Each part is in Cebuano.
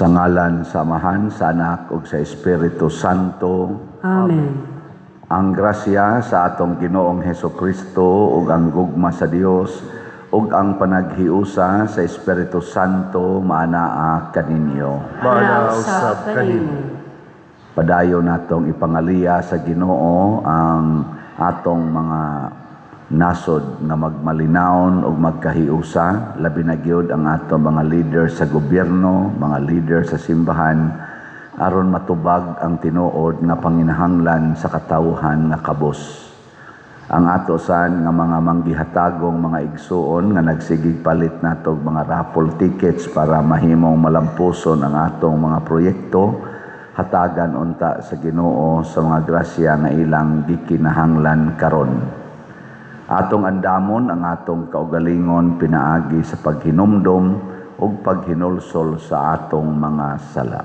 Sa ngalan sa Amahan, sa Anak ug sa Espiritu Santo. Amen. Ang grasya sa atong Ginoong Heso Kristo ug ang gugma sa Dios ug ang panaghiusa sa Espiritu Santo maanaa kaninyo. Maanaa usab kanimo. Padayon natong ipangaliya sa Ginoo ang atong mga nasod nga magmalinawon ug magkahiusa, labi na gyud ang atong mga leader sa gobyerno, mga leader sa simbahan, aron matubag ang tinuod nga panginahanglan sa katawhan nga kabos. Ang ato san nga mga manggihatagong mga igsuon nga nagsigig palit nato og mga raffle tickets para mahimong malampuson ang atong mga proyekto, hatagan unta sa Ginoo sa mga grasya nga ilang gikinahanglan karon. Atong andamon ang atong kaugalingon pinaagi sa paghinumdom ug paghinulsol sa atong mga sala.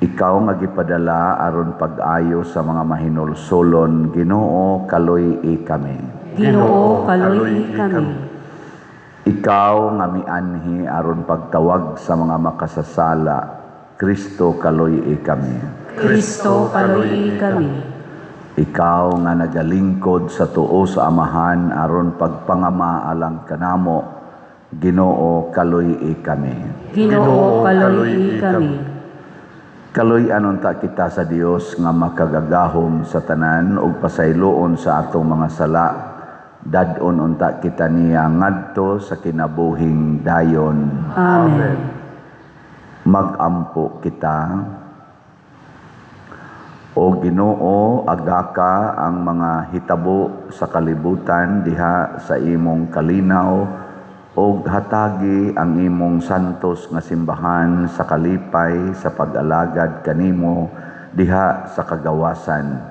Ikaw nga gipadala aron pag-ayo sa mga mahinulsolon, Ginoo, kaluy-i kami. Ginoo, kaluy-i kami. Ikaw nga mianhi aron pagtawag sa mga makasasala, Kristo, kaluy-i kami. Kristo, kaluy-i kami. Ikaw nga nagalingkod sa tuo sa Amahan aron pagpangama alang kanamo, Ginoo, kaluy-i kami. Ginoo, kaluy-i kami. Kaluy-an unta kita sa Dios nga makagagahom sa tanan ug pasayloon sa atong mga sala. Dad-on unta kita niya ngadto sa kinabuhing dayon. Amen. Magampo kita. O Ginoo, agaka ang mga hitabo sa kalibutan diha sa imong kalinaw ug hatagi ang imong santos nga simbahan sa kalipay sa pag-alagad kanimo diha sa kagawasan.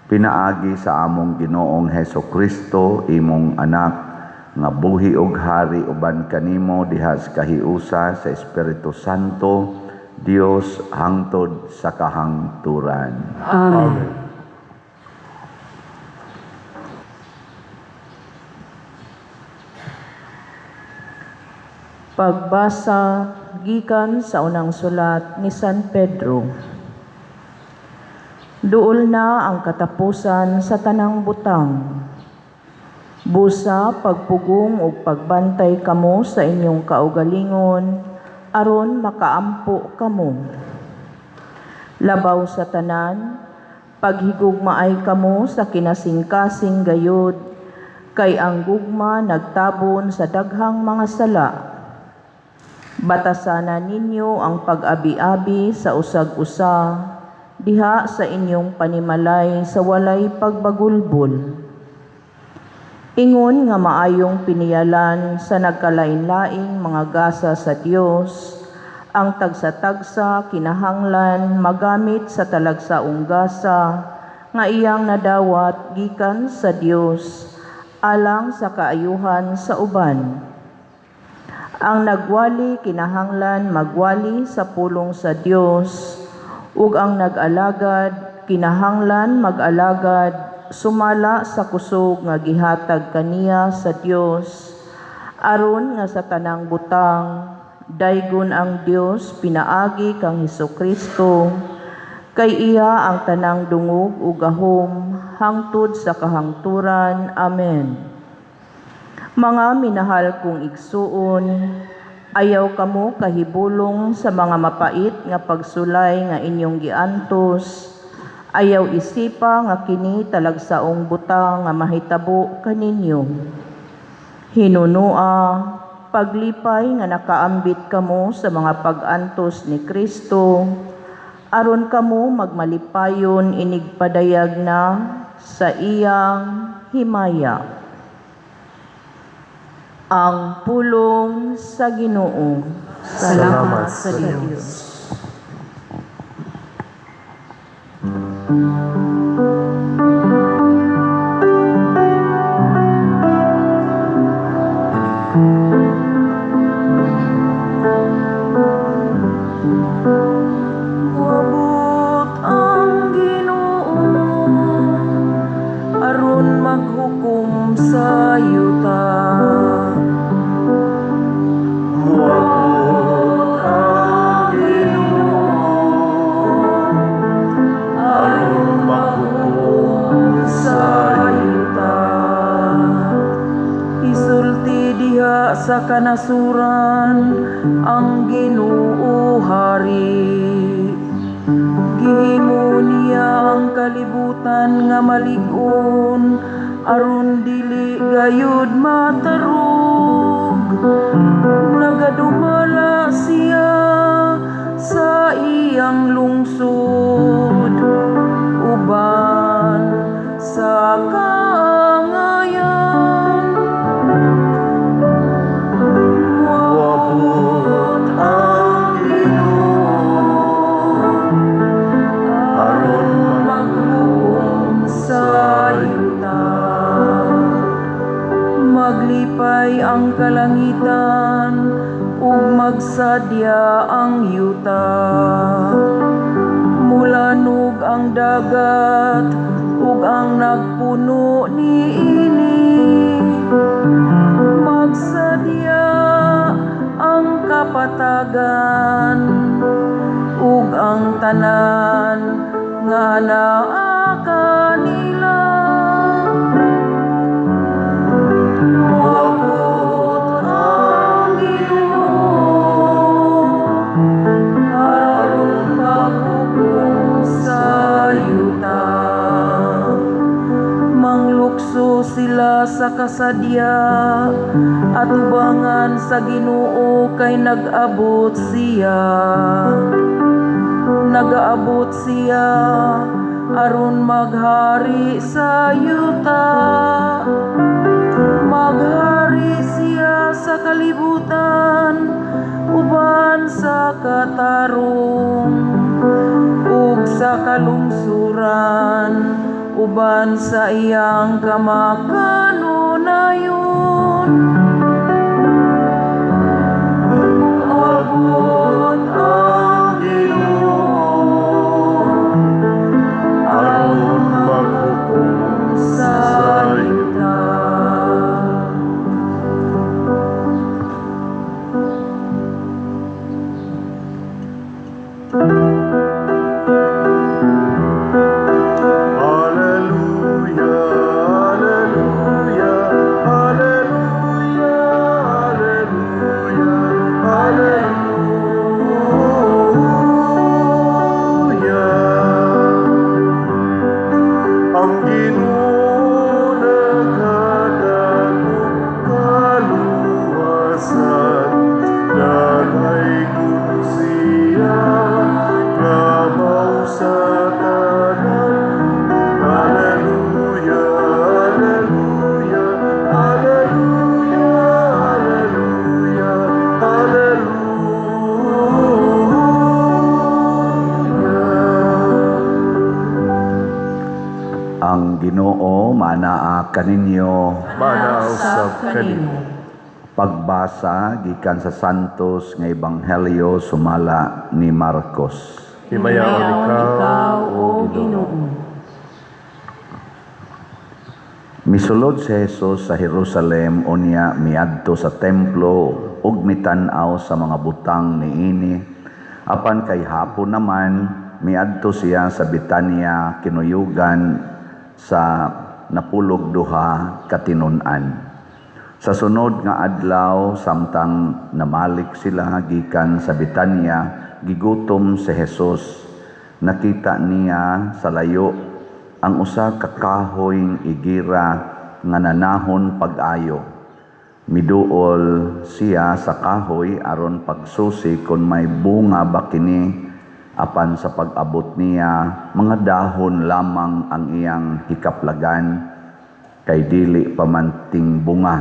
Pinaagi sa among Ginoong Heso Kristo, imong anak, nga buhi ug hari uban kanimo diha sa kahiusa sa Espiritu Santo, Dios, hangtod sa kahangturan. Amen. Pagbasa gikan sa unang sulat ni San Pedro. Duol na ang katapusan sa tanang butang. Busa pagpugong ug pagbantay kamo sa inyong kaugalingon aron makaampo kamo. Labaw sa tanan, paghigugmaay kamo sa kinasingkasing gayod, kay ang gugma nagtabon sa daghang mga sala. Batasana ninyo ang pag-abi-abi sa usag-usa, diha sa inyong panimalay sa walay pagbagulbol. Ingon nga maayong piniyalan sa nagkalain-laing mga gasa sa Dios, ang tagsa-tagsa kinahanglan magamit sa talagsaong gasa nga iyang nadawat gikan sa Dios alang sa kaayuhan sa uban. Ang nagwali kinahanglan magwali sa pulong sa Dios, ug ang nag-alagad kinahanglan mag-alagad sumala sa kusog nga gihatag kaniya sa Dios, aron nga sa tanang butang daygon ang Dios pinaagi kang Hesukristo, kay iya ang tanang dungog ug gahom hangtod sa kahangturan. Amen. Mga minahal kong igsuon, ayaw kamo kahibulong sa mga mapait nga pagsulay nga inyong giantos. Ayaw isipa nga kini talagsaong butang nga mahitabo kaninyo. Hinunua, paglipay nga nakaambit kamo sa mga pag-antos ni Kristo, aron kamo magmalipayon inigpadayag na sa iyang himaya. Ang pulong sa Ginoo. Salamat sa Dios. Moabot ang Ginoo aron maghukom sa yuta. sa kanasuran, ang Ginoo hari. Gihimo niya ang kalibutan nga malig-on, aron dili gayud matarog. Nagadumala siya sa iyang lungsod uban sa kaangayan. Moabot ang Ginoo aron maghukom sa yuta. Maglipay ang kalangitan ug magsadya ang yuta. Mulanog ang dagat ug ang nagpuno niini. Magsadya ang kapatagan ug ang tanan nga naa kanila. Moabot ang Ginoo aron maghukom sa yuta. Manglukso sila sa kasadya atubangan sa Ginoo kay nag-abot siya. Nagaabot siya aron maghari sa yuta. Maghari siya sa kalibutan uban sa katarong ug sa kalungsuran uban sa iyang kamakanunayon. Moabot ang Ginoo aron maghukom sa sa yuta. Alleluia, alleluia, alleluia, alleluia, alleluia. Ang Ginoo naghatag og kaluwasan, naghaygon siya labaw sa tanan. Alleluia, alleluia, alleluia, alleluia, alleluia. Ang Ginoo manaa kaninyo. Manaa usab kanimo. Pagbasa gikan sa Santos nga Ebanghelyo sumala ni Marcos. Himayaon ikaw, O Ginoo. Misulod si Jesus sa Jerusalem unya miadto sa templo ug mitan-aw sa mga butang niini. Apan kay hapon naman, miadto siya sa Betania, kinuyugan sa 12 ka tinun-an. Sa sunod nga adlaw, samtang namalik sila gikan sa Betania, gigutom si Jesus. Nakita niya sa layo ang usa ka kahoy igira nga nanahon pag-ayo. Miduol siya sa kahoy aron pagsusi kung may bunga ba kini, apan sa pag-abot niya, mga dahon lamang ang iyang hikaplagan kay dili pa man tingbunga.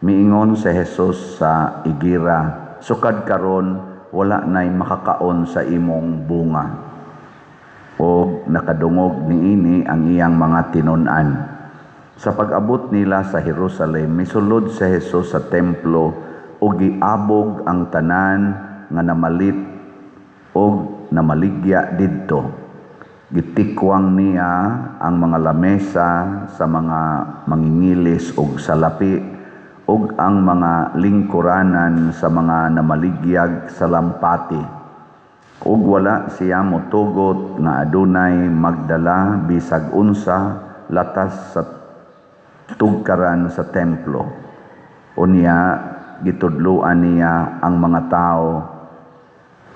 Miingon si Jesus sa igira, "Sukad karon wala nay makakaon sa imong bunga." Og nakadungog niini ang iyang mga tinun-an. Sa pag-abot nila sa Jerusalem, misulod si Jesus sa templo ug giabog ang tanan nga namalit og namaligya didto. Gitikwang niya ang mga lamesa sa mga mangingilis og salapi ug ang mga lingkuranan sa mga namaligyag sa lampati. Ug wala siya motugot nga adunay magdala bisag unsa latas sa tugkaran sa templo. Unya gitudloan niya ang mga tao,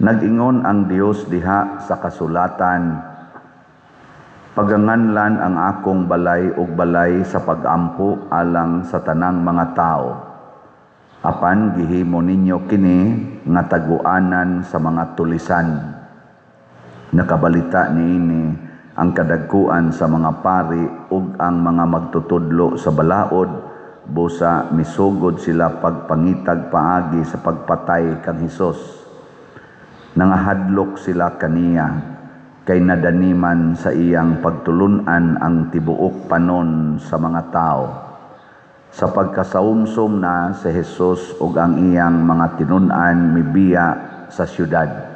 "Nag-ingon ang Dios diha sa kasulatan, 'Paganganlan ang akong balay og balay sa pagampo alang sa tanang mga tao.' Apan gihimo ninyo kini nga taguanan sa mga tulisan." Nakabalita niini ang kadagkuan sa mga pari ug ang mga magtutudlo sa balaod, busa misugod sila pagpangitag paagi sa pagpatay kang Hesus. Nangahadlok sila kaniya kay nadaniman sa iyang pagtulun-an ang tibuok panon sa mga tao. Sa pagkasaumsom na, si Jesus ug ang iyang mga tinun-an mibiya sa syudad.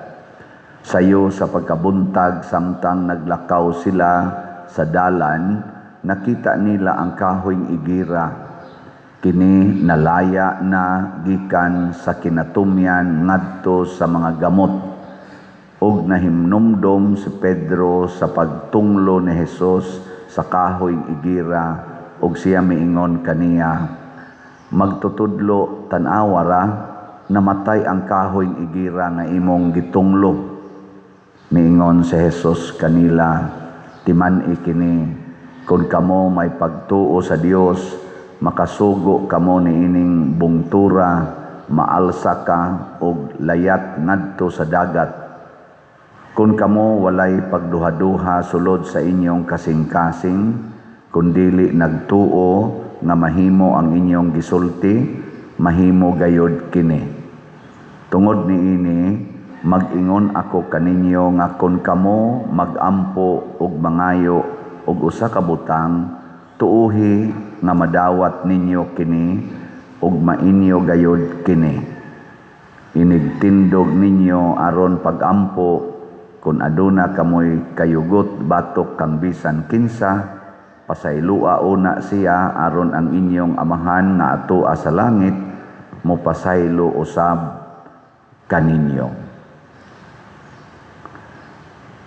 Sayo sa pagkabuntag, samtang naglakaw sila sa dalan, nakita nila ang kahoyng igira. Kini nalaya na gikan sa kinatumyan ngadto sa mga gamot. Ug nahimnumdom si Pedro sa pagtunglo ni Jesus sa kahoyng igira ug siya miingon kaniya, "Magtutudlo, tan-awa ra, namatay ang kahoyng igira nga imong gitunglo." Miingon si Jesus kanila, "Timan-i kini, kung kamo may pagtuo sa Dios, makasugo kamo niining bungtura, 'Maalsa ka ug layat ngadto sa dagat.' Kung kamo walay pagduhaduha sulod sa inyong kasing-kasing, kun dili nagtuo nga mahimo ang inyong gisulti, mahimo gayod kini. Tungod niini, mag-ingon ako kaninyo nga kon kamo magampo ug mangayo og usa ka butang, tuohi nga madawat ninyo kini ug mainyo gayod kini. Inigtindog ninyo aron pagampo, kun aduna kamoy kayugot batok kang bisan kinsa, pasaylua una siya aron ang inyong Amahan nga atoa sa langit mopasaylo usab kaninyo."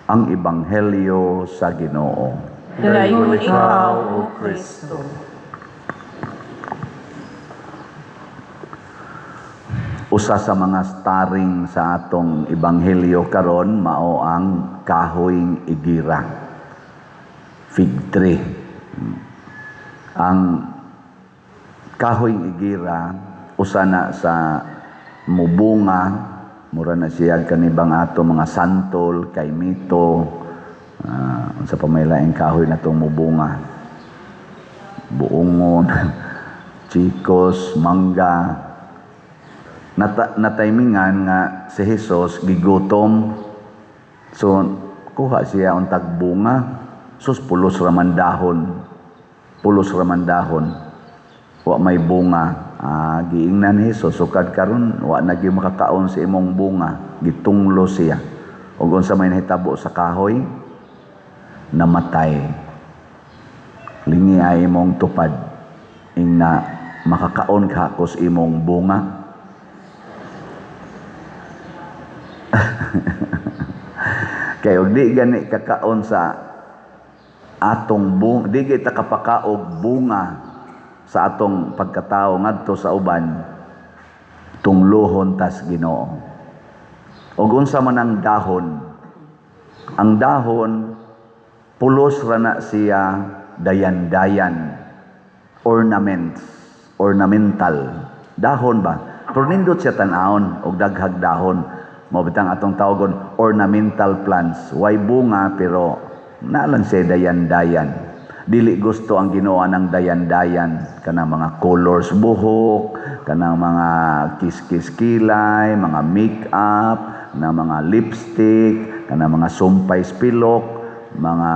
Ang Ebanghelyo sa Ginoo. Dayon ikaw, O Kristo. Usa sa mga starring sa atong ebanghelyo karon mao ang kahoyng igira, fig tree. Ang kahoyng igira usa na sa mubunga, mura na siya kanibang ato mga santol, kaimito, unsa pa may laing kahoy na itong mubunga, buongon, chikos, mangga. Nataymingan nga si Jesus gigutom, so kuha siya untag bunga, sus, pulos raman dahon, pulos raman dahon, wa may bunga. Giingnan ni Jesus, "Sukad karon wa na gyud makakaon sa imong bunga." Gitunglo siya. Ug unsa may nahitabo sa kahoy? Namatay. "Lingi ay imong tupad, ingna makakaon ka kus imong bunga." Kay og di gani kakaon sa atong bunga, di kita kapakaog bunga sa atong pagkatao ngadto sa uban, tunglohon tas Ginoo. Og unsa man ang dahon? Ang dahon pulos ra na siya dayan-dayan, ornaments, ornamental. Dahon ba? Pero nindot siya tan-awon og daghag dahon. Mao bitang atong tawagon ornamental plants. Way bunga pero naa lang siya dayan-dayan. Dili gusto ang Ginoo ng dayan-dayan, kanang mga colors buhok, kanang mga kiskis kilay, mga make-up, na mga lipstick, kanang mga sumpay spilok, mga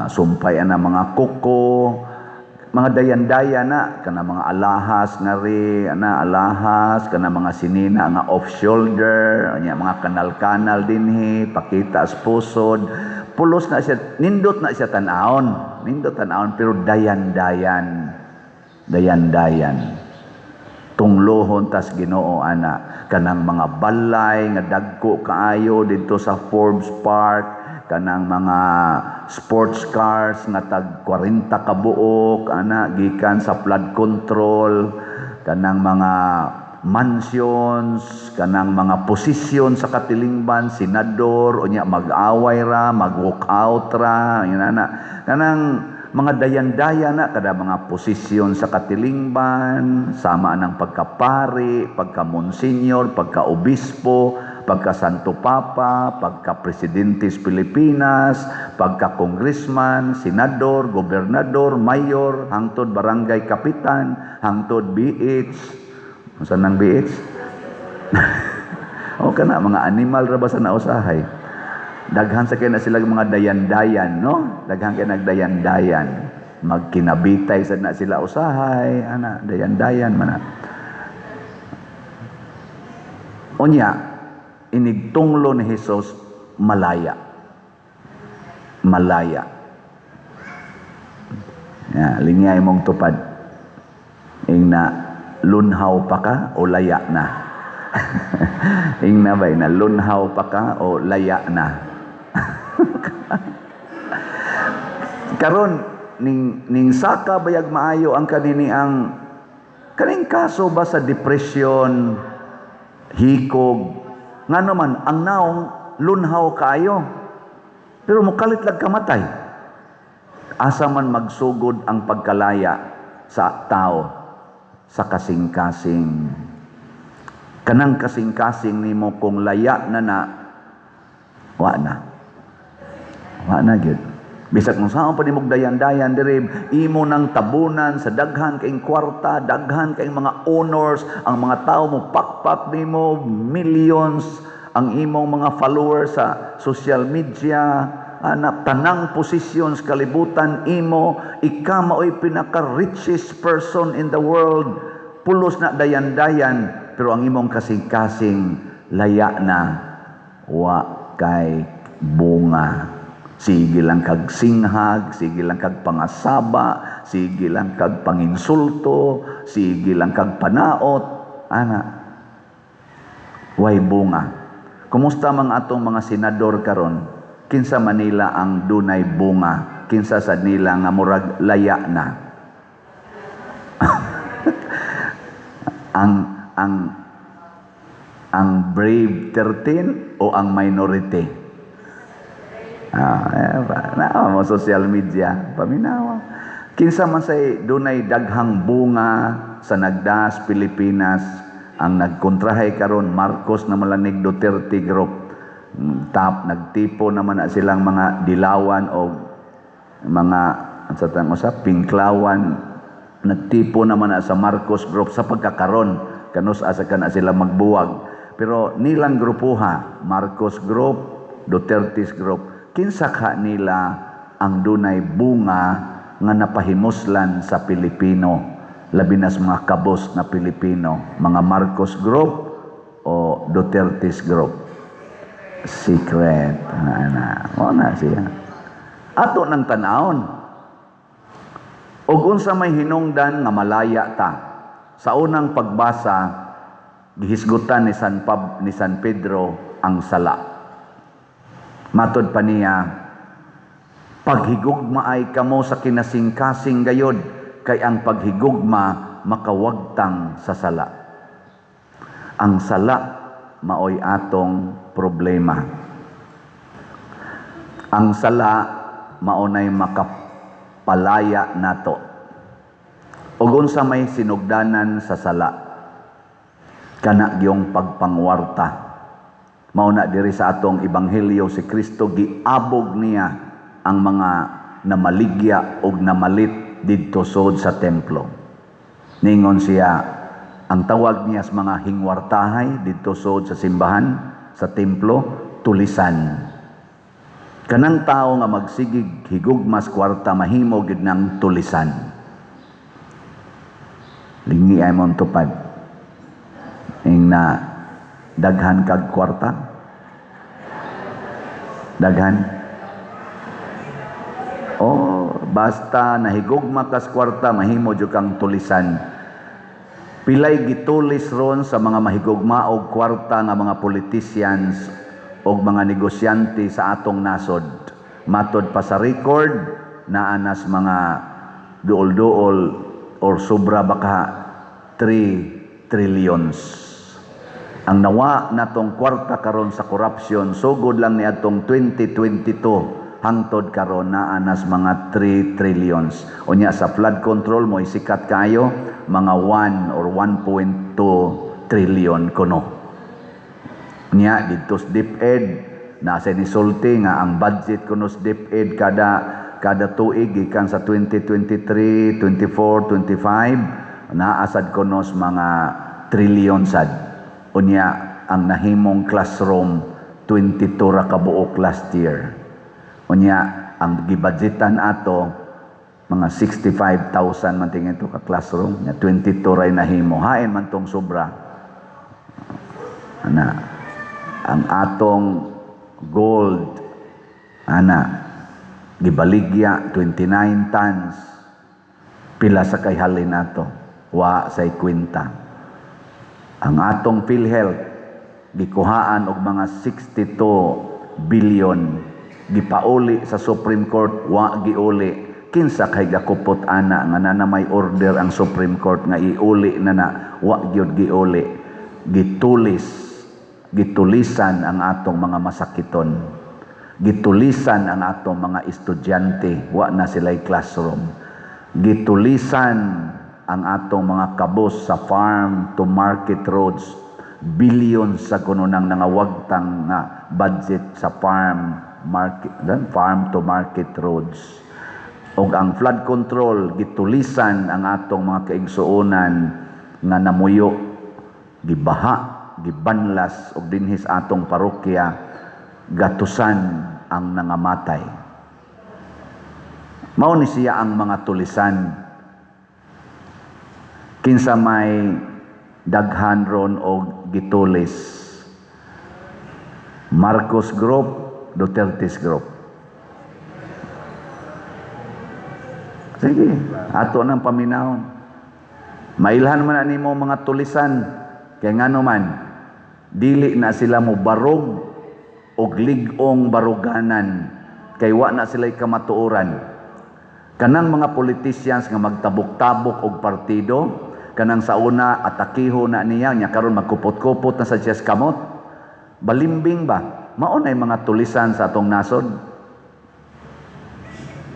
sumpay ana mga kuko, mga dayan-dayan na, kanang mga alahas nga ri, ana alahas, kanang mga sinina nga off shoulder, anya mga kanal-kanal dinhi, pakita sa pusod. Pulos na siya, nindot na siya tan-awon, nindot tan-awon pero dayan-dayan, dayan-dayan. Tunglohon tas Ginoo ana, kanang mga balay nga dagko kaayo didto sa Forbes Park, kanang mga sports cars nga tag 40 ka buok ana gikan sa flood control, kanang mga mansions, kanang mga posisyon sa katilingban, senador, unya mag-away ra, mag-walk out ra, yun na. Kanang mga dayan-daya na kada mga posisyon sa katilingban, sama ng pagkapari, pagka-monsenyor, pagka-obispo, pagka-Santo Papa, pagka-presidente sa Pilipinas, pagka-congressman, senador, gobernador, mayor, hangtod barangay kapitan, hangtod BH. Unsa nang BH? O kana mga animal ra ba sa nausahay? Daghan sa kay na sila mga dayan-dayan, no? Daghan kay nagdayan-dayan. Magkinabitay sad na sila usahay, ana, dayan-dayan man na. Unya, inigtunglo ni Jesus, malaya. Malaya. Ya, linyay mong tupad. Ing na lunhaw pa ka o laya na? Ing na ba, na lunhaw pa ka o laya na? Karon ning saka bayag maayo ang kanini ang kaning kaso ba sa depression, hikog, ngano man ang naong lunhaw kaayo pero mokalit lag kamatay. Asa man magsugod ang pagkalaya sa tao? Sa kasing-kasing. Kanang kasing-kasing nimo kung laya na na, wa na. Wa na gyud. Bisag kung saan pa nimog dayan-dayan diri, imo nang tabunan sa daghan kaing kwarta, daghan kaing mga honors, ang mga tao mo pakpak nimo, millions ang imong mga followers sa social media, ana, tanang posisyon sa kalibutan imo, ika maoy pinaka richest person in the world, pulos na dayan-dayan, pero ang imong kasing-kasing laya na, wa kay bunga. Sige lang kag singhag, sige lang kag pangasaba, sige lang kag panginsulto, sige lang kag panaot, ana. Way bunga. Kumusta mang atong mga senador karon? Kinsa Manila ang dunay bunga? Kinsa sad nila nga murag laya na? Ang Brave 13 o ang minority? Na mo social media, paminawa. Kinsa man say dunay daghang bunga sa nagdas Pilipinas, ang nagkontrahay karon Marcos na malanig Duterte Group. Tap nagtipo naman na silang mga dilawan o mga sa tang usa pinklawan, nagtipo naman na sa Marcos Group sa pagkakaron kanus asa kana sila magbuwag. Pero nilang grupuha, Marcos Group, Duterte's Group, kinsa ka nila ang dunay bunga nga napahimuslan sa Pilipino, labi na sa mga kabos na Pilipino, mga Marcos Group o Duterte's Group? Secret. Ana, mo na siya. Ato nang tan-awon. Og unsa may hinungdan nga malaya ta? Sa unang pagbasa, gihisgutan ni San Pedro ang sala. Matod pa niya, paghigugma ay kamo sa kinasingkasing gayod, kay ang paghigugma makawagtang sa sala. Ang sala maoy atong problema. Ang sala maunay makapalaya nato. Ug unsa may sinugdanan sa sala? Kana gyung pagpangwarta. Mao na diri sa atong ebanghelyo, si Kristo giabog niya ang mga namaligya og namalit didto sod sa templo. Ningon siya, ang tawag niya sa mga hingwartahay didto sod sa simbahan, sa templo, tulisan. Kanang tao nga magsigig higugmas kwarta mahimo gid ng tulisan. Lingi ay mong tupad. Ing na daghan kag kwarta? Daghan? Oh, basta nahigugma kas kwarta mahimo jud kang tulisan. Pilay gitulis ron sa mga mahigugma og kwarta nga mga politicians og mga negosyante sa atong nasod. Matod pa sa record, naanas mga duol-duol or sobra baka 3 3 trillions. Ang nawa natong kwarta karon sa corruption sugod lang niadtong 2022 hangtod karon naa nas mga 3 trillions. Unya sa flood control mo sikat kayo, mga 1 or 1.2 trillion kuno. Nya didto sa DepEd, nasa nisulti nga ang budget kuno sa DepEd kada kada tuig gikan sa 2023, 24, 25 naa sad kuno sa mga trillion sad. Unya ang nahimong classroom 22 ra ka buok last year. Unya ang gibudgetan ato mga 65,000 man tingin to ka classroom, nya 22 ray nahimo. Hain man tong sobra. Ana, ang atong gold ana gibaligya 29 tons, pila sa kay halin ato, wa say kwenta. Ang atong PhilHealth gikuhaan og mga 62 billion, gipauli sa Supreme Court, wa giuli. Kinsa kay gakupot ana nga na may order ang Supreme Court nga iuli na na, wa gyud giuli. Gitulis, gitulisan ang atong mga masakiton, gitulisan ang atong mga estudyante, wa na sila'y classroom, gitulisan ang atong mga kabus sa farm to market roads, billions sa kuno nang nangawagtang nga budget sa farm market, farm to market roads. Og ang flood control, gitulisan ang atong mga kaigsuonan nga namuyo, gibaha, gibanlas, og dinhi sa atong parokya gatusan ang nangamatay. Mao ni siya ang mga tulisan. Kinsa may daghan ron og gitulis? Marcos Group, Duterte's Group. Sige, ato nang paminahon. Mailhan man na nimo mga tulisan, kay ngano man dili na sila mo barog og lig-ong baruganan, kay wa na sila'y kamatuoran. Kanang mga politicians nga magtabok-tabok og partido, kanang sa una atakiho na niya, nya karon magkupot-kupot na sa siyas kamot, balimbing ba? Mao nay mga tulisan sa atong nasod.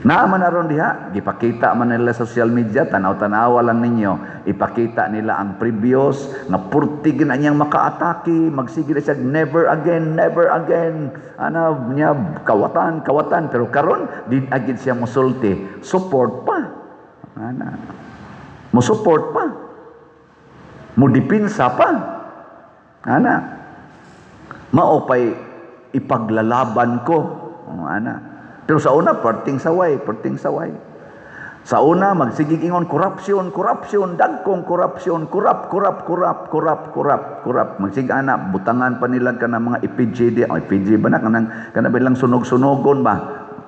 Naa man aron diha, gipakita man nila sa social media, tanaw-tanawa lang ninyo, ipakita nila ang previous nga purti gina niyang makaatake, magsige na siya, "Never again, never again." Ana niya, kawatan, kawatan, pero karon di agid siya musulti, support pa. Ana. Mo support pa. Mo dipinsa pa. Ana. Mao pay ipaglalaban ko. Oh, ana. Pero sa una, perting saway, perting saway. Sa una, magsigig ingon, corruption, corruption, dagkong corruption, corrupt, corrupt, corrupt, corrupt, corrupt, corrupt. Magsig ana, butangan pa nila ka ng mga EPG, di, oh, EPG ba na, kanang, kanang bilang sunog-sunogon ba?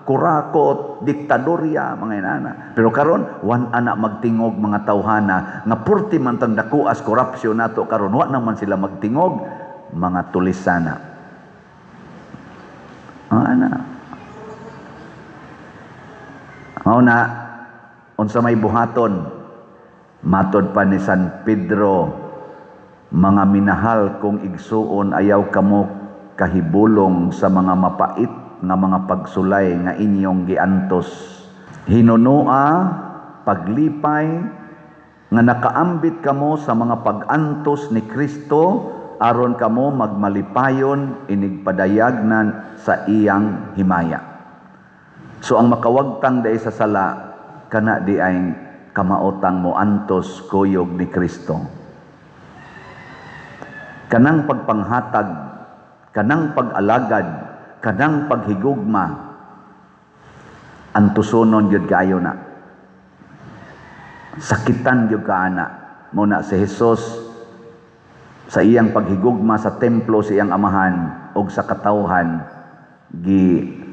Kurakot, diktadorya, mga inana. Pero karon, wan ana magtingog mga tawhana, nga purti man tang dakuas corruption nato karon, wa naman sila magtingog, mga tulisana. Ah, ana. Mao na, unsa may buhaton, matod pa ni San Pedro, "Mga minahal kong igsuon, ayaw kamo kahibulong sa mga mapait nga mga pagsulay nga inyong giantos. Hinunoa paglipay nga nakaambit kamo sa mga pag-antos ni Kristo aron kamo magmalipayon inigpadayag na sa iyang himaya." So ang makawagtang dai sa sala kana di ay kamaotang mo antos kuyog ni Kristo. Kanang pagpanghatag, kanang pag-alagad, kanang paghigugma, antusonon gyud kaayo na. Sakitan gyud kaana. Mao na si Jesus sa iyang paghigugma sa templo sa iyang amahan og sa katawhan, gi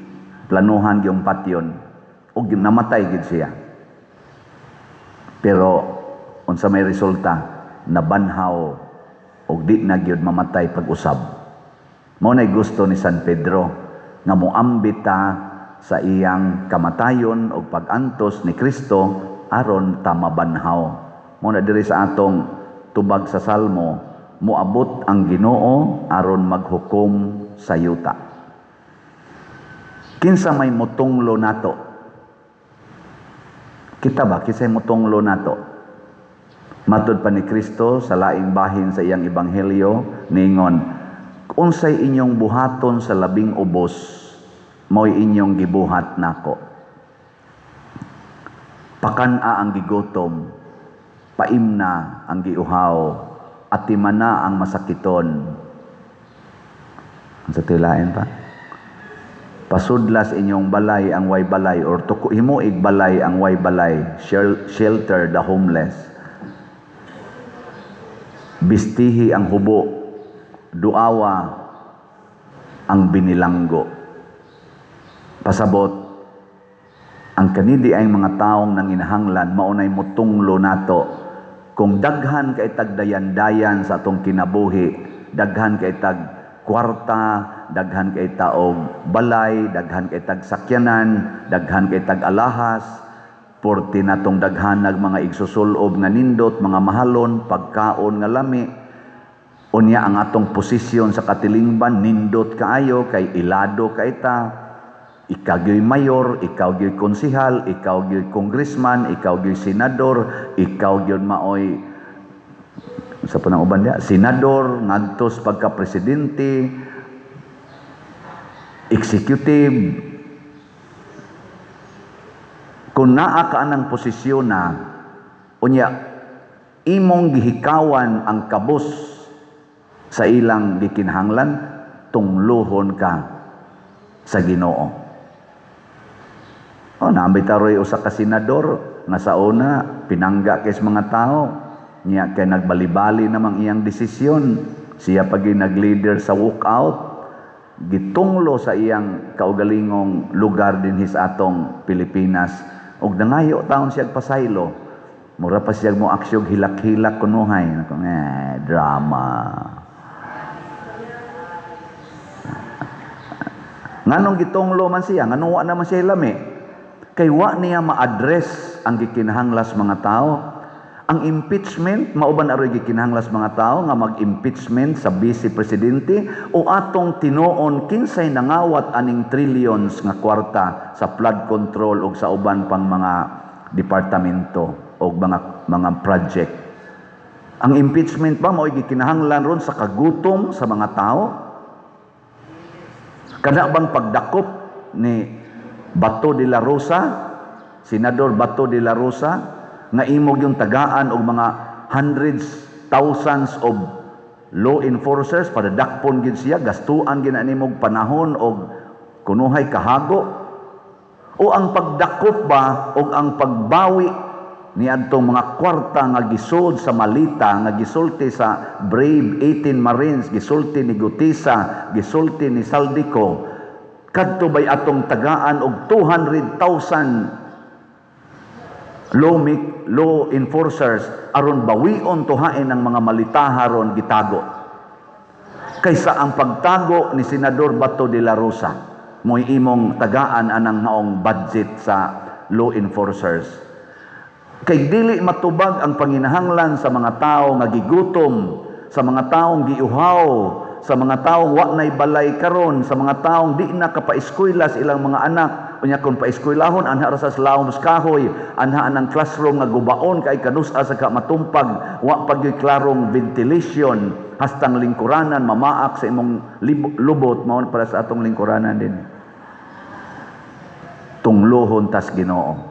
planuhan gyung patyon og namatay gid siya. Pero unsa may resulta? Nabanhaw og di na gyud mamatay pag-usab. Mao nay gusto ni San Pedro nga moambit ta sa iyang kamatayon og pag-antos ni Kristo aron ta mabanhaw. Mao na diri sa atong Tubag sa Salmo, moabot ang Ginoo aron maghukom sa yuta. Kinsa may mutunglo nato? Kita ba kinsay mutunglo nato? Matud pa ni Kristo sa laing bahin sa iyang ebanghelyo, niingon, "Unsay inyong buhaton sa labing ubos, mo'y inyong gibuhat nako." Pakan-a ang gigutom, paimna ang giuhaw, atimana ang masakiton. Unsa tilain pa? Pasudlas inyong balay ang way balay or tuko himuig balay ang way balay, shelter the homeless. Bistihi ang hubo, duawa ang binilanggo. Pasabot, ang kanidi ay mga taong nanginahanglan maunay mutunglo nato. Kung daghan kay tag dayan-dayan sa atong kinabuhi, daghan kay tag kwarta, daghan kay taog balay, daghan kay tag sakyanan, daghan kay tag alahas, porti natong daghanag mga igsusulob nga nindot, mga mahalon, pagkaon nga lami, unya ang atong posisyon sa katilingban nindot kaayo kay ilado kay ta, ikaw gyoy mayor, ikaw gyoy konsihal, ikaw gyoy congressman, ikaw gyoy senador, ikaw gyoy maoy sa panang uban diya, senador, ngadtos pagka-presidente, executive. Kung naa ka anang posisyon na, unya, imong gihikawan ang kabus sa ilang gikinahanglan, tungluhon ka sa Ginoo. O, naambit taroy usa ka senador nga sa una pinangga kay sa mga tao niya kay nagbalibali namang iyang desisyon, siya pag nag-leader sa walkout, gitunglo sa iyang kaugalingong lugar dinhi sa atong Pilipinas ug nangayo taon siya pasaylo, mura pa siya mo aksyog hilak-hilak kunuhay. Nako, drama. Nganong gitunglo man siya? Nganong wa naman siya lami? Kay wa niya ma-address ang gikinahanglas mga tao. Ang impeachment, mauban aroy gikinahanglas mga tao nga mag-impeachment sa vice presidente o atong tinuon kinsay nangawat aning trillions nga kwarta sa flood control o sa uban pang mga departamento o mga project. Ang impeachment ba mao'y gikinahanglan ron sa kagutom sa mga tao? Kada bang pagdakop ni Bato de la Rosa, Senador Bato de la Rosa, nga imog yung tagaan og mga hundreds, thousands of law enforcers para dakpon gid siya, gastuan gid na nimog panahon og kunuhay kahago? O ang pagdakop ba og ang pagbawi niadtong mga kwarta nga gisud sa malita, nga gisulti sa Brave 18 Marines, gisulti ni Guteza, gisulti ni Zaldy Co, kadto bay atong tagaan og 200,000 law enforcers aron bawion tuhain ang mga malitaha ron gitago, kaysa ang pagtago ni Senador Bato de la Rosa mo'y imong tagaan anang maong budget sa law enforcers? Kay dili matubag ang panginahanglan sa mga tao nga gigutom, sa mga taong giuhaw, sa mga taong wa nay balay karon, sa mga taong di na kapaeskwela sa ilang mga anak. Unya kung paeskwelahon, anha ra sa lawom sa kahoy, anha anang classroom nga gubaon kay kanus-a sa ka matumpag, wa pa gyud klarong ventilation, hastang lingkuranan mamaak sa imong lubot, mao para sa atong lingkuranan din. Tunglohon tas Ginoo.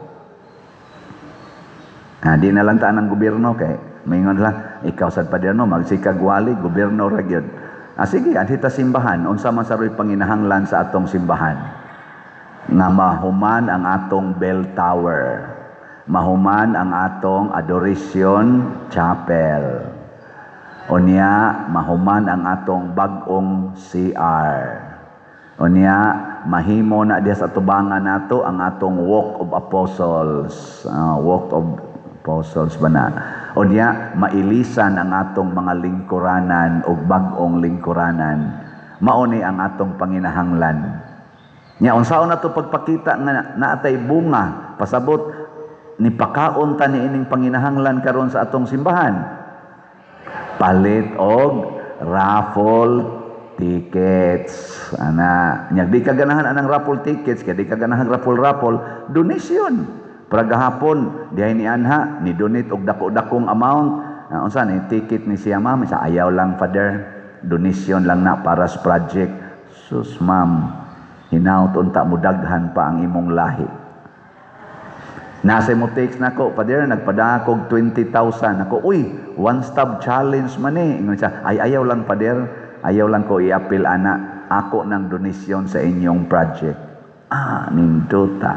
Di na lang taan ang gobyerno kay maingon lang ikaw sad pa no magsikag wali gobyerno ra gyud. Sige, anhi ta simbahan, unsa man saroy panginahanglan sa atong simbahan? Nga mahuman ang atong bell tower, mahuman ang atong adoration chapel. Unya mahuman ang atong bag-ong CR. Unya mahimo na diha sa tubangan nato ang atong Walk of Apostles. Walk of Apostles ba na? Unya mailisan ang atong mga lingkuranan o bag-ong lingkuranan. Mao ni ang atong panginahanglan. Nya unsaon nato pagpakita nga naatay bunga, pasabot ni pakaon ta ni ining panginahanglan karon sa atong simbahan. Palit og raffle tickets. Ana, nya di ka ganahan anang raffle tickets kay di ka ganahan raffle-raffle, donation. Para gahapon dihay ni anha ni donate og dako-dakong amount. Unsa ni ticket ni siya, ma'am? Sa ayaw lang, Father, donation lang na para sa project. Sus, ma'am, hinaut unta mo daghan pa ang imong lahi. Nasa mo text nako, "Father, nagpadakog 20,000." Ako, "Uy, one stop challenge man eh." Ingon siya, "Ay, ayaw lang, Father, ayaw lang ko i-appeal ana, ako ng donasyon sa inyong project." Ah, nindota.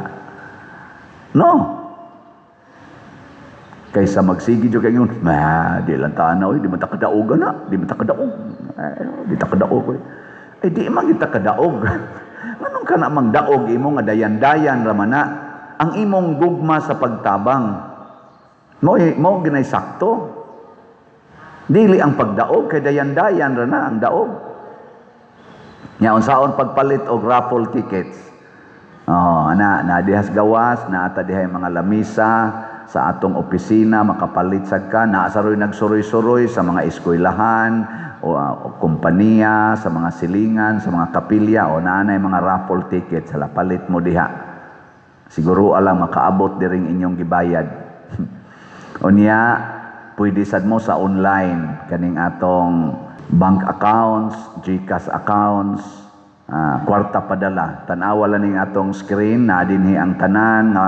No. Kaysa magsige jud kay ingon, "Ma, di lang ta na, uy, di man ta kadaog na, di man ta kadaog. Ay, di ta kadaog, uy." Eh, di man kita kadaog. Nganong ka na mangdaog imo nga dayan-dayan ramana ang imong gugma sa pagtabang? Mo mo ginay sakto. Dili ang pagdaog kay dayan-dayan ra na ang daog. Nya unsaon pagpalit og raffle tickets? Oh, ana na dihas gawas, naa ta dihay mga lamisa sa atong opisina, makapalit sad ka, naa sa roy nagsuroy-suroy sa mga eskwelahan o kompanya, sa mga silingan, sa mga kapilya, o naa nay mga raffle tickets, hala, palit mo diha. Siguro alam makaabot diring inyong gibayad. Unya, pwede sad mo sa online kaning atong bank accounts, GCash accounts, kwarta padala. Tan-awa lang ning atong screen na dinhi ang tanan nga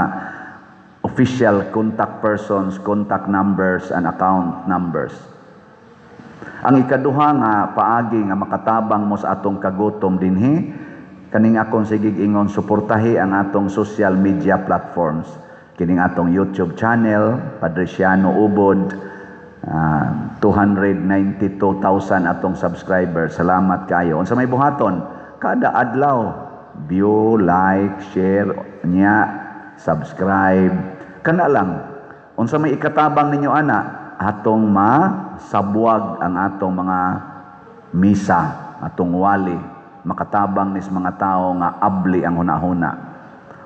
official contact persons, contact numbers and account numbers. Ang ikaduha nga paagi nga makatabang mo sa atong kagutom dinhi, kaning akong sigig ingon, suportahi ang atong social media platforms. Kining atong YouTube channel, Padre Siano Ubod, 292,000 atong subscribers. Salamat kayo. Unsa may buhaton? Kada adlaw, view, like, share, nya, subscribe. Kana lang. Unsa may ikatabang ninyo ana? Atong masabwag ang atong mga misa, atong wali, makatabang nis mga tao nga abli ang hunahuna.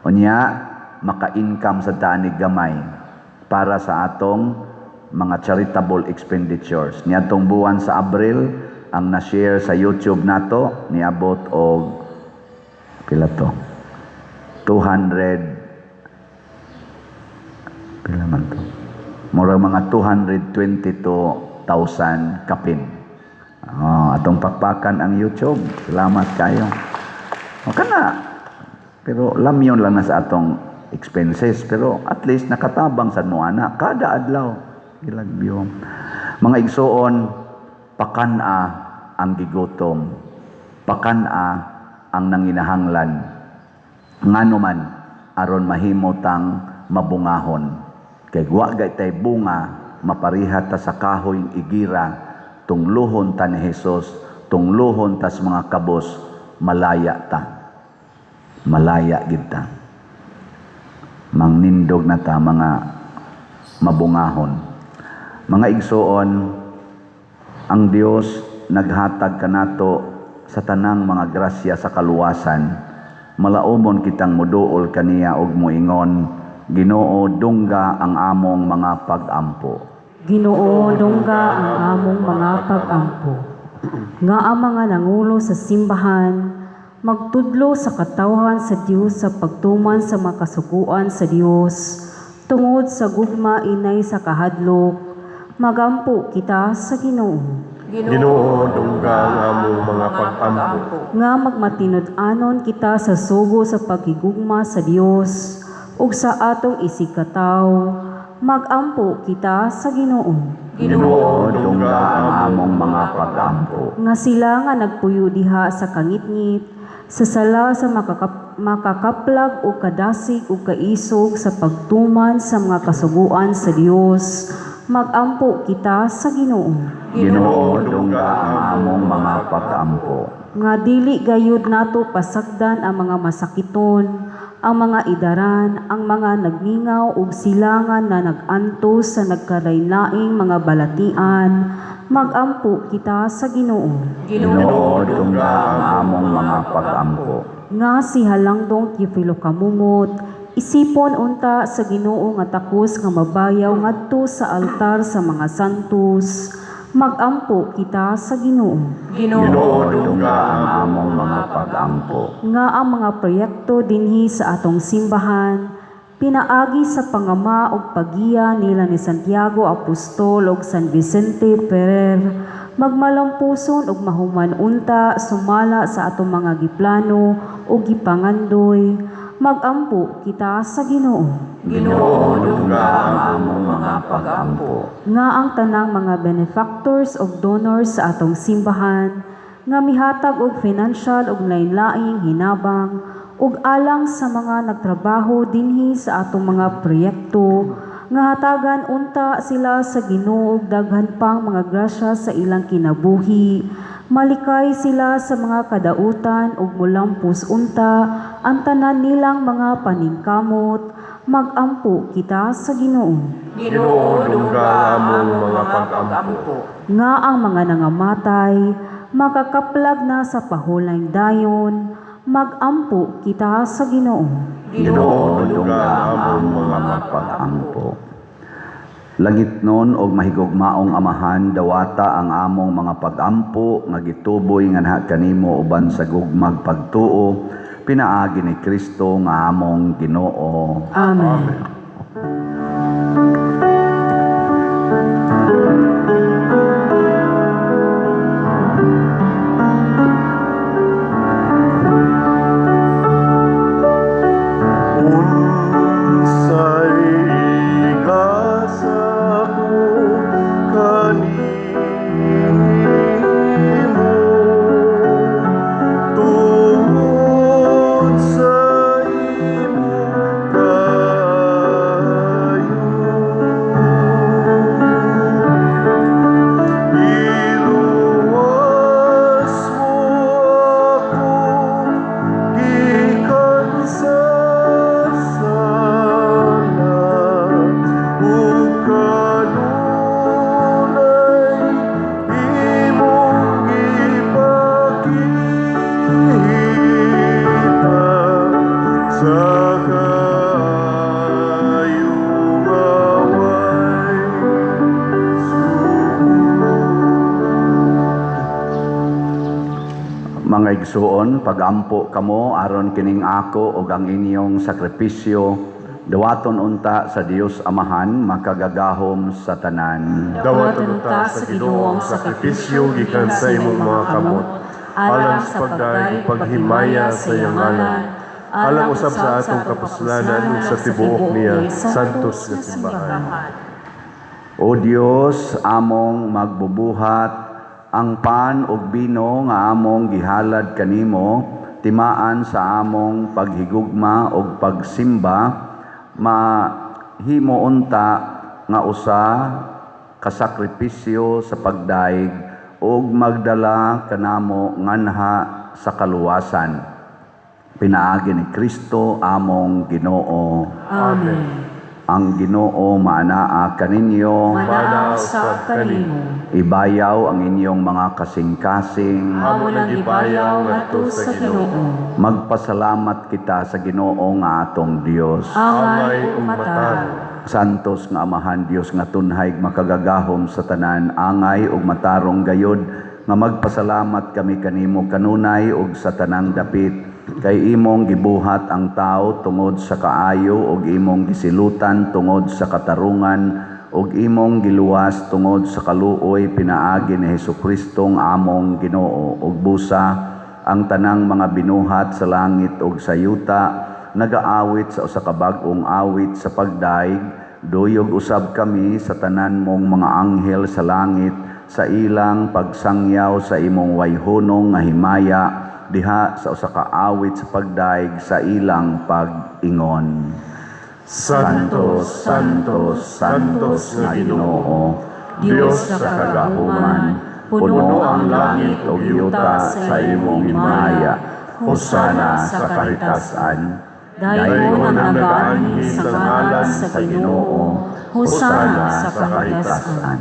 Unya, maka-income sa daan ni gamay para sa atong mga charitable expenditures. Niadtong buwan sa Abril, ang na-share sa YouTube nato niabot og pila to? 200, pila man to? Murag mga 222,000 kapin. Oh, atong pakpakan ang YouTube. Salamat kayo. O kana. Pero lamyon lang na sa atong expenses. Pero at least nakatabang sa nuana. Kada adlaw. Ilagbiyo. Mga igsuon, pakan-a ang gigutom. Pakan-a ang nanginahanglan. Ngano man, aron mahimo tang mabungahon. Kay wa gay tay bunga, mapariha ta sa kahoy igira, tungluhon ta ni Jesus, tungluhon tas mga kabos, malaya ta. Malaya gid ta. Mangnindog na ta mga mabungahon. Mga igsuon, ang Dios naghatag kanato sa tanang mga grasya sa kaluwasan. Malaumon kitang muduol kaniya og moingon, "Ginoo, dungga ang among mga pag-ampo." Ginoo, dungga ang among mga pag-ampo. Nga ang mga nangulo sa simbahan magtudlo sa katawhan sa Dios sa pagtuman sa mga kasuguan sa Dios tungod sa gugma inay sa kahadlok, magampo kita sa Ginoo. Ginoo, dungga ang among mga pag-ampo. Nga magmatinud-anon kita sa sugo sa paghigugma sa Dios ug sa atong isigkatawo, magampo kita sa Ginoo. Ginoo, Dungga ang among mga pag-ampo. Nga sila nga nagpuyo diha sa kangitngit sa sala sa makakaplag o kadasig o kaisog sa pagtuman sa mga kasuguan sa Dios, magampo kita sa Ginoo. Ginoo, dungga ang among mga pag-ampo. Nga dili gayud nato pasagdan ang mga masakiton, ang mga idaran, ang mga nagmingaw ug silangan na nag-antos sa nagkalain-laing mga balatian, magampo kita sa Ginoo. Ginoo, dungga ang among mga pag-ampo. Nga si Halangdong Teofilo Camomot, isipon unta sa Ginoo nga takos nga mabayaw ngadto sa altar sa mga santos, Magampo kita sa Ginoo. Ginoo, Ginoo, dungga ang among mga pag-ampo. Nga ang mga proyekto dinhi sa atong simbahan pinaagi sa pangama ug paggiya nila ni Santiago Apostol ug San Vicente Ferrer magmalampuson ug mahuman unta sumala sa atong mga giplano ug gipangandoy. Magampo kita sa Ginoo. Ginoo, dungga ang among mga pag-ampo. Nga ang tanang mga benefactors ug donors sa atong simbahan nga mihatag og financial ug lain-laing hinabang ug alang sa mga nagtrabaho dinhi sa atong mga proyekto, nga hatagan unta sila sa Ginoo og daghan pang mga grasya sa ilang kinabuhi, malikay sila sa mga kadautan ug mulampos unta ang tanan nilang mga paningkamot. Magampo kita sa Ginoo. Ginoo, dungga ang among mga pag-ampo. Nga ang mga nangamatay makakaplag na sa pahulayng dayon. Magampo kita sa Ginoo. Ginoo, dungga ang among mga pag-ampo. Langit nun og mahigugmaong Amahan, dawata ang among mga pag-ampo nga gituboy nganha kanimo uban sa gugmag pagtuo, pinaagi ni Kristo nga among Ginoo. Amen. Unsay gasa ko kanimo tungod sa imong kaayo? Iluwas mo ako gikan sa sala ug kanunay imong gipakita sa kaayo nga way Mga igsuon, pagampo kamo aron kining ako ug ang inyong sakripisyo dawaton unta sa Dios Amahan makagagahom sa tanan. Dawaton unta sa Ginoo ang sakripisyo gikan sa imong mga kamot, alang sa pagdayeg ug paghimaya sa iyang ngalan, alang usab sa atong kapuslanan ug sa tibuok niya santos nga simbahan. O Dios, among magbubuhat, ang pan ug bino nga among gihalad kanimo, timaan sa among paghigugma ug pagsimba, mahimo unta nga usa kasakripisyo sa pagdaig ug magdala kanamo nganha sa kaluwasan. Pinaagi ni Kristo among Ginoo. Amen. Ang Ginoo maanaa kaninyo. Manaa usab kanimo. Ibayaw ang inyong mga kasing-kasing. Amo nang gibayaw ngadto sa Ginoo. Magpasalamat kita sa Ginoo nga atong Dios. Angay ug matarong. Santos nga Amahan, Dios nga tunhay makagagahom sa tanan, angay ug matarong gayod nga magpasalamat kami kanimo kanunay ug sa tanang dapit, kay imong gibuhat ang tao tungod sa kaayo ug imong gisilutan tungod sa katarungan ug imong giluwas tungod sa kaluoy pinaagi ni Hesukristo nga among Ginoo. Ug busa ang tanang mga binuhat sa langit ug sa yuta nagaawit sa usa ka bag-ong awit sa pagdaig. Duyog usab kami sa tanan mong mga anghel sa langit sa ilang pagsangyaw sa imong wayhunong nga himaya diha sa usa ka awit sa pagdaig sa ilang pag-ingon. Santo, Santo, Santos nga Ginoo, Dios sa kagahuman, puno ang langit ug yuta sa imong himaya. Hosana sa kahitasan. Dayon ang nagaanhi sa ngalan sa Ginoo. Hosana sa kahitasan.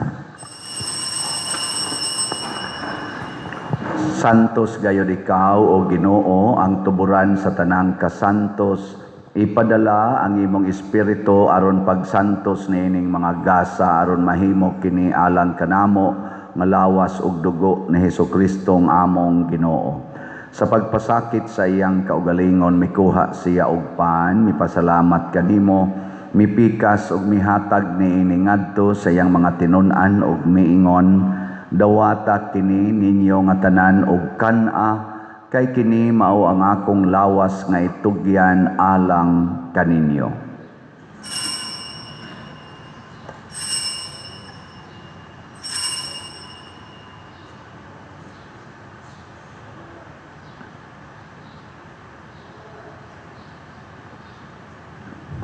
Santos gayod ikaw, o Ginoo, ang tuburan sa tanang kasantos. Ipadala ang imong espiritu aron pagsantos niining mga gasa aron mahimo kini alang kanamo nga lawas ug dugo ni Hesukristo ang among Ginoo. Sa pagpasakit sa iyang kaugalingon, mikuha siya og pan, mipasalamat kanimo, mipikas ug mihatag niini ngadto sa iyang mga tinun-an ug miingon, "Dawata kini ninyo nga tanan ug kan-a, kay kini mao ang akong lawas nga itugyan alang kaninyo."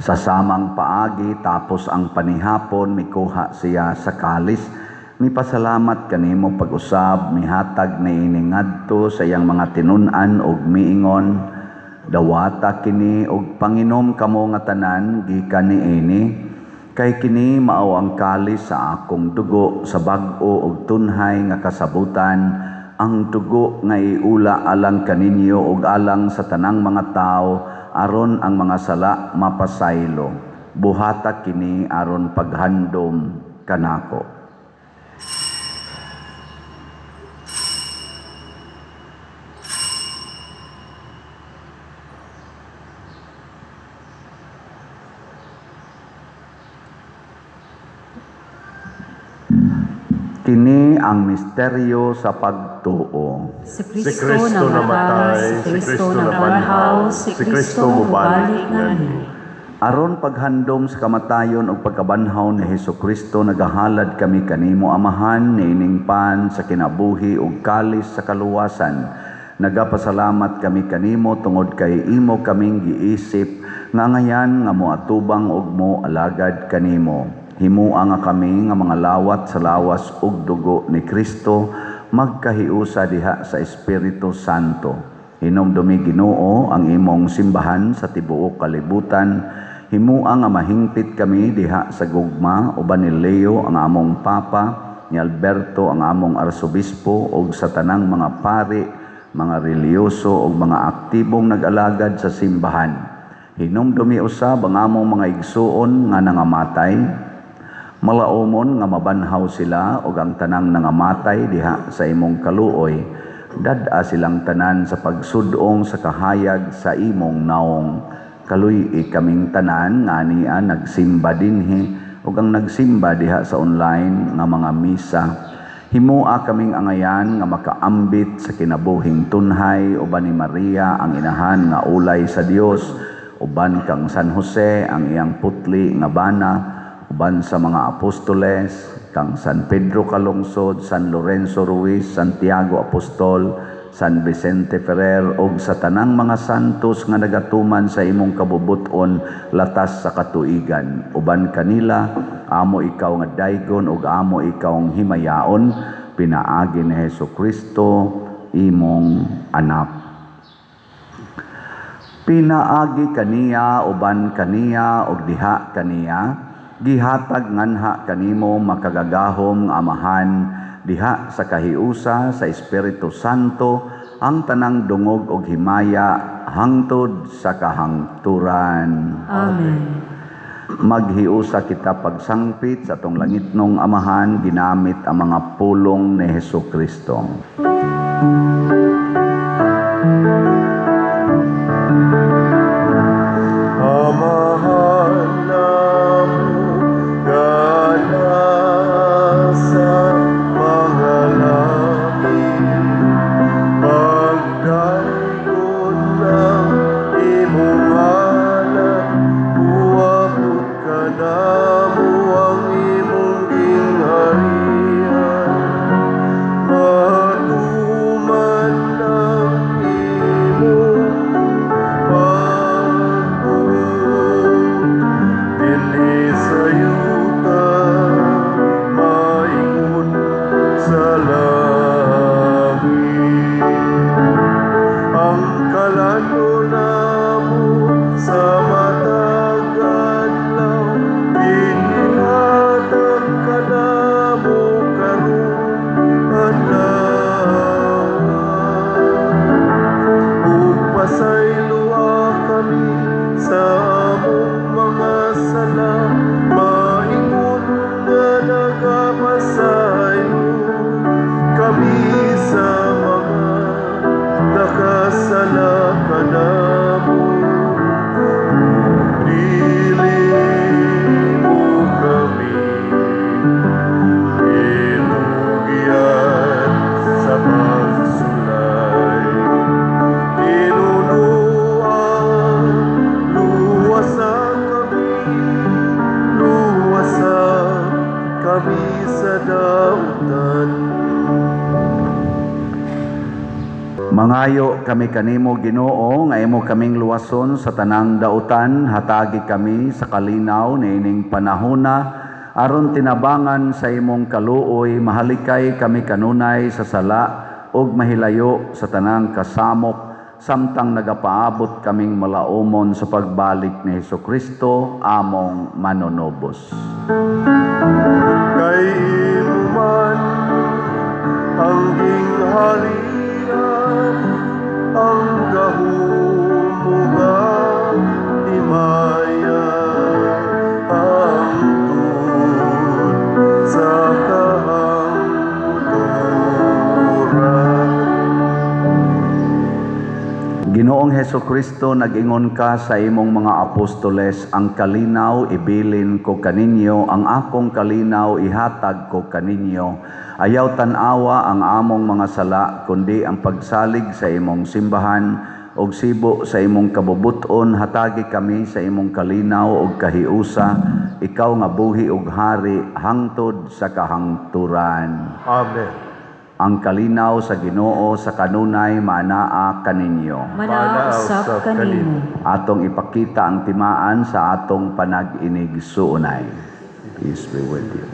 Sa samang paagi, tapos ang panihapon, mikuha siya sa kalis, mipasalamat kanimo pag-usab, mihatag niini ngadto sa iyang mga tinun-an ug miingon, "Dawata kini ug panginom kamo nga tanan gikan niini, kay kini mao ang kalis sa akong dugo sa bag-o ug tunhay nga kasabutan, ang dugo nga iula alang kaninyo ug alang sa tanang mga tawo aron ang mga sala mapasaylo. Buhata kini aron paghandom kanako." Kini ang misteryo sa pagtuo. Si Si Kristo namatay, si Kristo nabanhaw, si Kristo mubalik nganhi. Aron paghandom sa kamatayon ug pagkabanhaw ni Hesukristo, nagahalad kami kanimo, Amahan, niining pan sa kinabuhi ug kalis sa kaluwasan. Nagapasalamat kami kanimo tungod kay imo kaming giisip nga ngayan nga moatubang ug mo alagad kanimo. Himua nga kami nga mga lawat sa lawas ug dugo ni Kristo magkahiusa diha sa Espiritu Santo. Hinumdumi, Ginoo, ang imong simbahan sa tibuok kalibutan. Himua nga mahingpit kami diha sa gugma uban ni Leo ang among Papa, ni Alberto ang among Arsobispo ug sa tanang mga pari, mga relihiyoso ug mga aktibong nag-alagad sa simbahan. Hinumdumi usab ang among mga igsuon nga nangamatay. Malaumon nga mabanhaw sila ug ang tanang nangamatay diha sa imong kaluoy. Dad-a silang tanan sa pagsudong sa kahayag sa imong naong. Kaluy-i kaming tanan nga ania nagsimba dinhi ug ang nagsimba diha sa online nga mga misa. Himua kaming angayan nga makaambit sa kinabuhing tunhay uban ni Maria ang inahan nga ulay sa Dios, uban kang San Jose ang iyang putli nga bana, uban sa mga apostoles, kang San Pedro Calungsod, San Lorenzo Ruiz, Santiago Apostol, San Vicente Ferrer ug sa tanang mga santos nga nagatuman sa imong kabubuton latas sa katuigan. Uban kanila, amo ikaw nga daygon ug amo ikaw ang himayaon, pinaagi ni Hesukristo imong anak. Pinaagi kaniya, uban kaniya ug diha kaniya, gihatag nganha kanimo makagagahom nga Amahan diha sa kahiusa sa Espiritu Santo ang tanang dungog ug himaya hangtod sa kahangturan. Amen. Maghiusa kita pagsangpit sa atong langitnong Amahan ginamit ang mga pulong ni Hesukristo. Amahan namo nga nasa mga langit, pagdaygon ang imong ngalan, muabot kanamo ang imong gingharian. Matuod Mangayo kami kanimo, Ginoo, nga imo kaming luwason sa tanang dautan, hatagi kami sa kalinaw niining panahona aron tinabangan sa imong kaluoy mahalikay kami kanunay sa sala ug mahilayo sa tanang kasamok samtang nagapaabot kaming malaumon sa pagbalik ni Hesukristo among manunubos. Kay imo man ang gingharian, ang gahom ug ang himaya, hangtod sa kahangturan. Ginoong Hesukristo, nag-ingon ka sa imong mga apostoles, "Ang kalinaw ibilin ko kaninyo, ang akong kalinaw ihatag ko kaninyo. Ayaw tan-awa ang among mga sala, kundi ang pagsalig sa imong simbahan, ug sibo sa imong kabubut-on hatagi kami sa imong kalinaw ug kahiusa, ikaw nga buhi ug hari hangtod sa kahangturan." Amen. Ang kalinaw sa Ginoo sa kanunay maanaa kaninyo. Manaa usab kanimo. Atong ipakita ang timaan sa atong panag-inigsuonay. Peace be with you.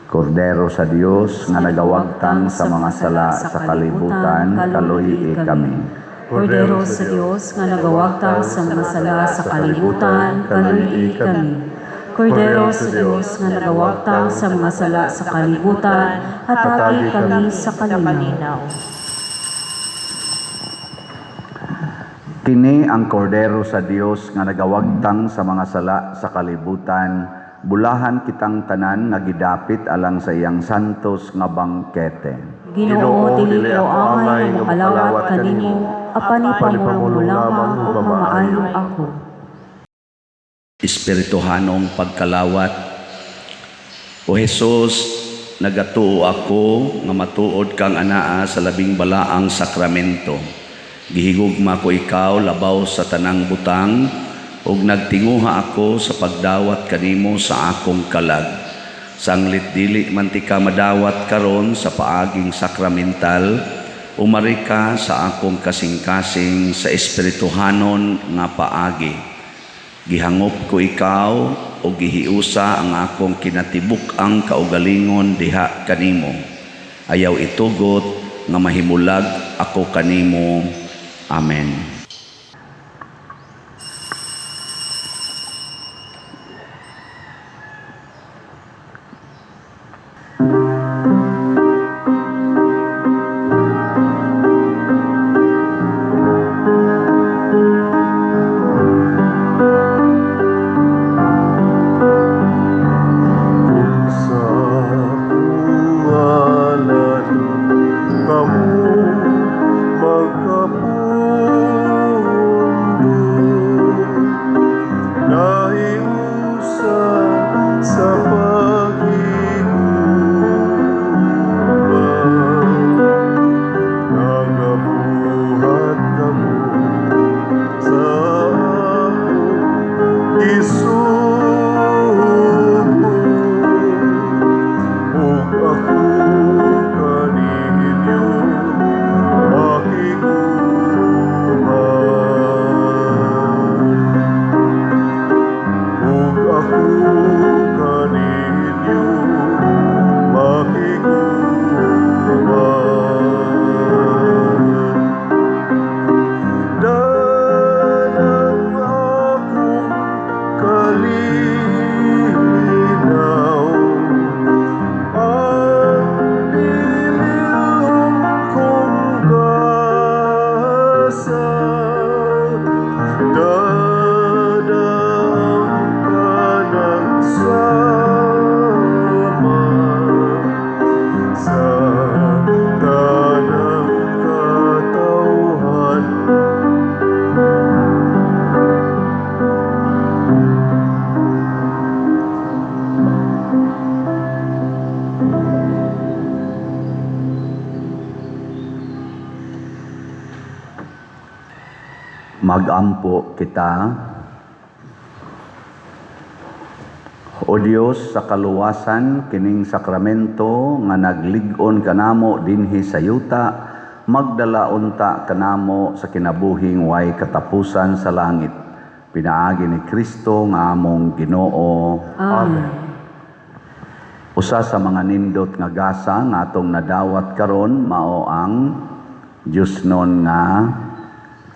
Kordero sa Dios nga nagawagtang sa mga sala sa kalibutan, kaluyi kami. Kordero sa Dios nga nagawagtang sa mga sala sa kalibutan, kaluyi kami. Kordero sa Dios nga nagawagtang sa mga sala sa kalibutan, hatagi kami sa kalinaw. Kini ang Kordero sa Dios nga nagawagtang sa mga sala sa kalibutan, bulahan kitang tanan nga gidapit alang sa iyang santos nga bangkete. Ginoo, dili ko angay nga makalawat kanimo, apan ipamulong mo lamang ug mamaayo ako. Espirituhanong pagkalawat. O Hesus, nagatuo ako nga matuod kang anaa sa labing balaang sakramento. Gihigugma ko ikaw labaw sa tanang butang ug nagtinguha ako sa pagdawat kanimo sa akong kalag. Sanglit dili man tika madawat karon sa paaging sakramental, umari ka sa akong kasing-kasing sa espirituhanon nga paagi. Gihangop ko ikaw o gihiusa ang akong kinatibuk-ang kaugalingon diha kanimo. Ayaw itugot nga mahimulag ako kanimo. Amen. Kung sa akong ngalan kamo magkapundo, nahiusa sa paghigugma, nagabuhat kamo sa akong gisugo, ug ako kaninyo makig-uban, ug ako kaninyo makig-uban. Dalang akong kalinaw, ang dililhon kong gasa, dadang kanagsama sa tanang katawhan. Magampo kita. O Dios sa kaluwasan, kining sakramento nga naglig-on kanamo dinhi sa yuta, magdala unta kanamo sa kinabuhing way katapusan sa langit. Pinaagi ni Kristo nga among Ginoo. Amen. Usa sa mga nindot nga gasa nga atong nadawat karon mao ang Diyosnon nga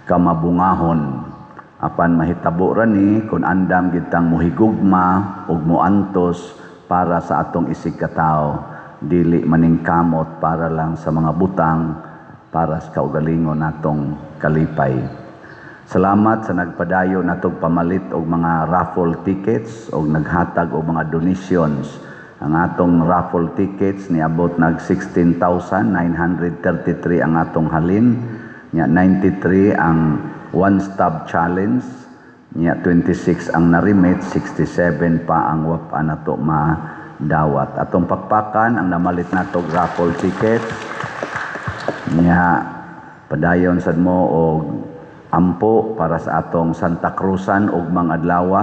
kamabungahon. Apan mahitabo ra ni kung andam gitang muhigugma ug muantos para sa atong isig katawo, dili maningkamot para lang sa mga butang para sa kaugalingon natong kalipay. Salamat sa nagpadayo natog pamalit og mga raffle tickets og naghatag og mga donations. Ang atong raffle tickets niabot nag 16,933 ang atong halin, nya 93 ang one stop challenge, nya 26 ang narimit, 67 pa ang wa pa nato madawat. Atong pakpakan ang namalit natog raffle tickets. Nya padayon sad mo og ampo para sa atong Santa Cruzan ugmang adlaw.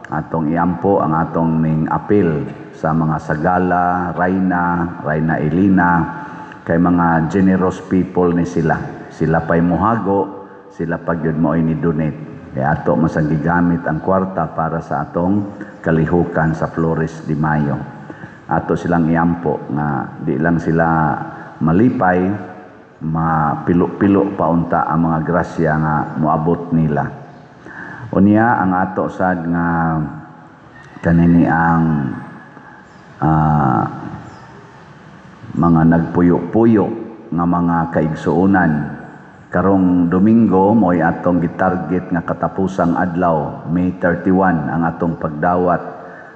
Atong iampo ang atong ning apil sa mga Sagala, Reyna, Reyna Elena, kay mga generous people ni sila. Sila pa'y muhago, sila pa gyud mo ni donate. Kaya ato masang gigamit ang kwarta para sa atong kalihukan sa Flores de Mayo. Ato silang iampo nga di lang sila malipay, mapilo-pilo pa unta ang mga grasya nga moabot nila. Unya ang ato sad nga kanini ang mga nagpuyo-puyo nga mga kaigsuonan karong Domingo, mo'y atong gitarget nga katapusang adlaw, May 31, ang atong pagdawat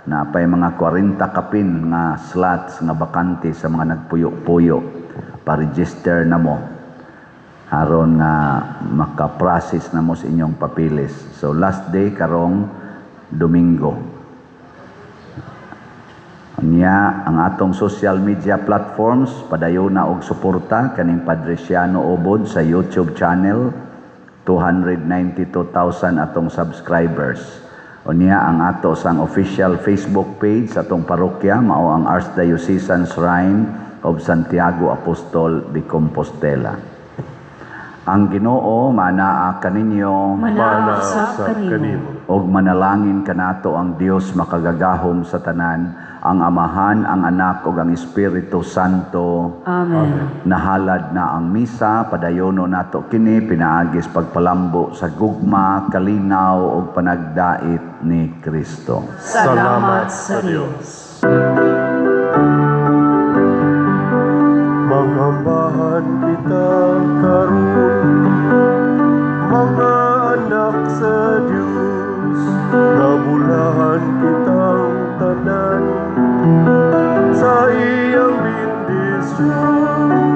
na pay mga 40 kapin nga slots nga bakante sa mga nagpuyo-puyo. Pa-register na mo aron nga maka-process na mo sa inyong papilis. So last day karong Domingo. Unya, ang atong social media platforms, padayon na og suporta kaning Padriciano Obod sa YouTube channel, 292,000 atong subscribers. Unya, ang ato sang official Facebook page sa atong parokya mao ang Archdiocesan Shrine of Santiago Apostol de Compostela. Ang Ginoo manaa kaninyo. Manaa usab kanimo. Og manalangin kanato ang Dios makagagahom sa tanan, ang Amahan, ang Anak ug ang Espiritu Santo. Amen. Nahalad na ang misa, padayono nato kini pinaagis pagpalambo sa gugma, kalinaw ug panagdait ni Kristo. Salamat sa Dios. Magambahan kita karon, mga anak sa Dios, nabulahan kitang tanan sa iyang bendisyon.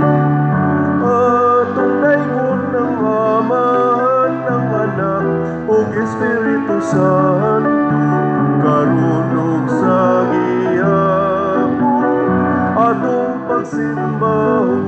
Atong daygon ang Amahan, ang Anak ug Espiritu Santo, karon ug sa gihapon atong pagsimbahon.